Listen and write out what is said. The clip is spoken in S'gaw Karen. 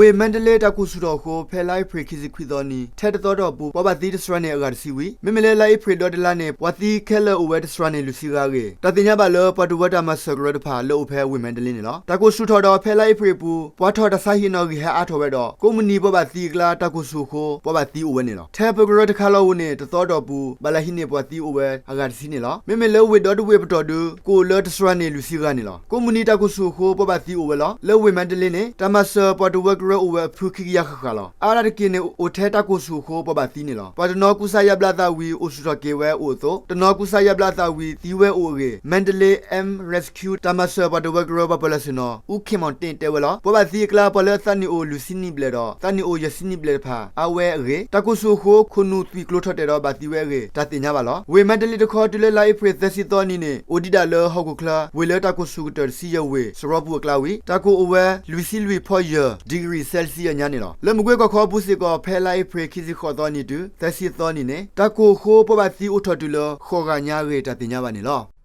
ဝ့ၢ်မါတလ့တၢ်ကိၢ်ဆူၣ်ထီၣ်အဃိ ဖဲလါအ့ဖြ့ၣ်ခံဆံခွံသီနံၤ ထဲတသီအတီၢ်ပူၤ ပှၤဘၣ်သံတစှၤန့ၢ်အဂၤတဆံဝံၤ မ့မ့ၢ်လၢလါအ့ဖြ့ၣ်ဒီတလါန့ၣ် ပှၤသံခဲလၢာ်အိၣ်ဝဲတစှၤန့ၢ်လွံၢ်ဆံဂၤအဂ့ၢ် တၢ်သ့ၣ်ညါဘၣ်လၢပှၤတဝၢတၢ်မၤစၢၤကရၢတဖၣ်လၢအိၣ်ဖဲဝ့ၢ်မါတလ့န့ၣ်လီၤ. တၢ်ကိၢ်ဆူၣ်ထီၣ်ဒီးဖဲလါအ့ဖြ့ၣ်အပူၤ ပှၤထီၣ်တၢ်ဆါဟံၣ်နီၤဂံၢ်ဟဲအါထီၣ်ဝဲဒီး ကိးမုၢ်နံၤပှၤဘၣ်သံအကျါ တၢ်ကိၢ်ဆူၣ်အဃိ ပှၤဘၣ်သံအိၣ်ဝဲန့ၣ်လီၤ. ထဲပကရၢတခါလီၤအအိၣ်န့ၣ် တသီအတီၢ်ပူၤ ဘၣ်လၢဟံးန့ၢ်ပှၤသံအိၣ်ဝဲအဂၤတဆံန့ၣ်လီၤ. မ့မ့ၢ်လၢဝ့ၢ်ဒီတဝ့ၢ်ပတီၢ်ဒု ကအိၣ်လၢတစှၤန့ၢ်လွံၢ်ဆံဂၤန့ၣ်လီၤ. ကိးမုၢ်နံၤတၢ်ကိၢ်ဆူၣ်အဃိ ပှၤဘၣ်သံအိၣ်ဝဲလီၤ. လၢဝ့ၢ်မါတလ့န့ၣ် တၢ်မၤစၢၤပှၤတဝၢကရၢအိၣ်ဝဲအဖုခံကယၤဃၣ်ဃၣ်လီၤ. အါဒၣ်တက့ၢ်န့ၣ် အိၣ်ထဲတၢ်ကိၢ်ဆူၣ်အဃိ ပှၤဘၣ်သံန့ၣ်လီၤ. ပှၤတနီၤကူစါယါဘျါသးဝံၤ အိၣ်ဆူၣ်ထီၣ်က့ၤဝဲအိၣ်အသိး တနီၤကူစါယါဘျါသးဝံၤ သံဝဲအိၣ်အဂ့ၢ် Mandalay M Rescue တၢ်မၤစၢၤပှၤတဝၢကရၢပှၤပၢၤလီၢ်ဆ့ၣ်နီၤ အူခ့ၣ်မီၣ်တ့ၣ်တဲဝဲလီၤ. ပှၤဘၣ်သံအကျါ ပှၤလၢအသးနံၣ်အိၣ်လွံၢ်ဆံနံၣ်ဘျဲၣ်ဒီး သးနံၣ်အိၣ်ယဲၢ်ဆံနံၣ်ဘျဲၣ်တဖၣ် အါဝဲအဂ့ၢ် တၢ်ကိၢ်ဆူၣ်အဃိ ခိၣ်နူာ်သွံၣ်ကျိထီၣ်တဲာ်ဒီးဘၣ်သံဝဲအဂ့ၢ် တၢ်သ့ၣ်ညါဘၣ်လီၤ. ဝ့ၢ်မါတလ့တခီ တုၤလၢလါအ့ဖြ့ၣ်သၢဆံသီနံၤန့ၣ် အိၣ်ဒံးဒၣ်လၢဟီၣ်ခိၣ်ချၢ ဝ့ၢ်လၢတၢ်ကိၢ်ဆူၣ်ကတၢၢ်တဆံယဲၢ်ဝ့ၢ် စရီပူၤအကျါဝံၤ တၢ်ကိၢ်အိၣ်ဝဲ လွံၢ်ဆံလွံၢ်ဖီယဲၢ် degree Celsius ညါန့ၣ်လီၤ. လၢမကွ့ကီၢ်ခီအပူၤစ့ၢ်ကီး ဖဲလါအ့ဖြ့ၣ်ခံဆံဃိးသီနံၤတုၤ သၢဆံသီနံၤန့ၣ် တၢ်ကိၢ်အဃိ ပှၤဘၣ်သံအိၣ်ထီၣ်တုၤလၢ ဃိးဂၤညါအဂ့ၢ် တၢ်သ့ၣ်ညါဘၣ်န့ၣ်လီၤ.